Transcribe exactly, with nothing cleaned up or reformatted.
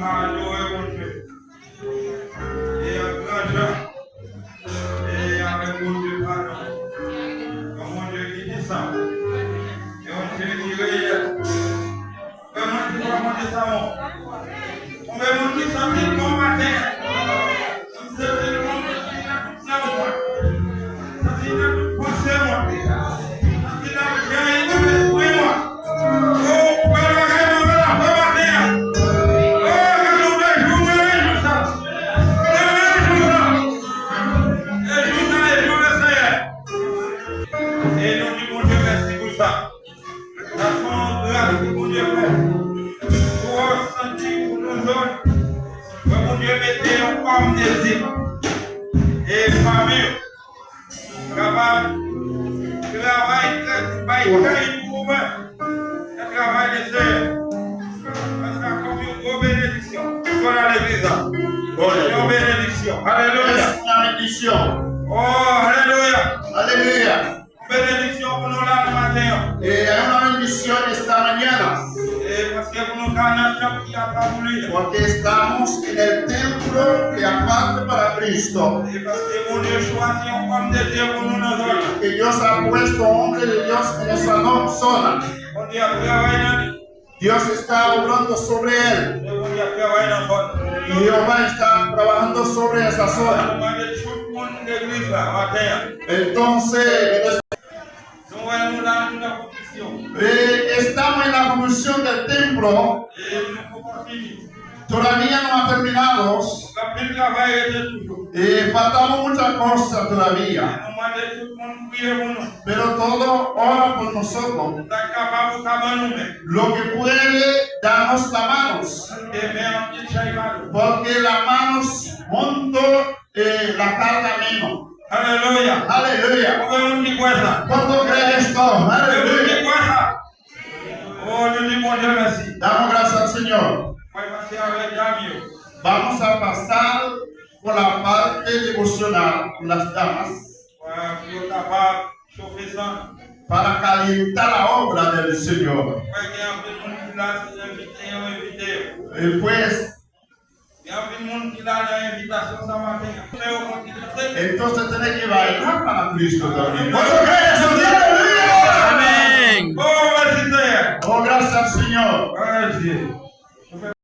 Adore Bondye. E an gran jan. E avèk Bondye pa nou. Yon Bondye ki pisan. Yon Bondye ki reyèl. Konbyen moun ki kwè Bondye sa bon? Konbyen moun ki santi l bon maten an? M santi l bon, m santi l nan tout nanm mwen. M santi l nan tout panse mwen. M santi l ap gaye tout espri mwen. O, bèl bagay, mwen wè l ap fè maten an. O, gade yon bèl jou, mwen renmen jou sa. Mwen renmen jou sa. E jou sa, e jou Lesenyè. E nou di Bondye mèsi pou sa. Sa se yon gras ke Bondye fè. Pou w santi pou nou jwenn, fò Bondye mete yon òm de Dye e pami w kapab travay, bay kay pou ou menm nan travay Lesenyè. Sa se kòm yon gwo benediksyon. Sou la legliz la. Yon benediksyon. Alelouya. Es una bendición. Oh, alelouya. Aleluya. Benediksyon pou nou la nan maten an. Eh, hay una bendición esta mañana. E paske pou nou ka nan tanp ki apabli. Porque estamos en el templo que aparta para Cristo. E paske Bondye chwazi yon òm de Dye pou nou nan zòn nan. Que Dios ha puesto hombre de Dios en esa no- zona. Bondye ap travay nan li. Dios está obrando sobre él. Bondye ap travay nan zòn nan. Y Jehová está trabajando sobre esa zona. Mwen mande tout moun legliz la maten an. Entonces, en es- Nou wè nou la, nou nan konstriksyon. Eh, estamos en la construcción del templo. E nou poko fini. Todavía no ha terminado. Anpil travay rete toujou. Eh, faltamos muchas cosas todavía. Nou mande tout moun priye pou nou. Pero todo ora por nosotros. Sa k kapab ou ka ban nou men. Lo que puede, danos la manos. Paske men an pil chay pa lou. Porque la manos monto, eh, la carga menos. Alelouya. Aleluya. Konbyen moun ki kwè sa? ¿Cuánto creen esto? Konbyen moun ki Aleluya. Kwè sa? Oh, nou di Bondye mèsi. Damos gracias al Señor. Mwen pase avèk dam yo. Vamos a pasar por la parte devocional con las damas. Pou yo kapab chofe san. Para calentar la obra del Señor. Mwen gen anpil moun ki la, se envite yo envite yo. Y pues, Gen anpil moun ki la nan envitasyon sa maten an. Men yo kontinye. Entonces tiene que bailar para Cristo también. ¿Cuánto creen eso? Aleluya. Amén. Oh, mèsi Senyè. Oh, gracias al Señor. Glwa a Dye.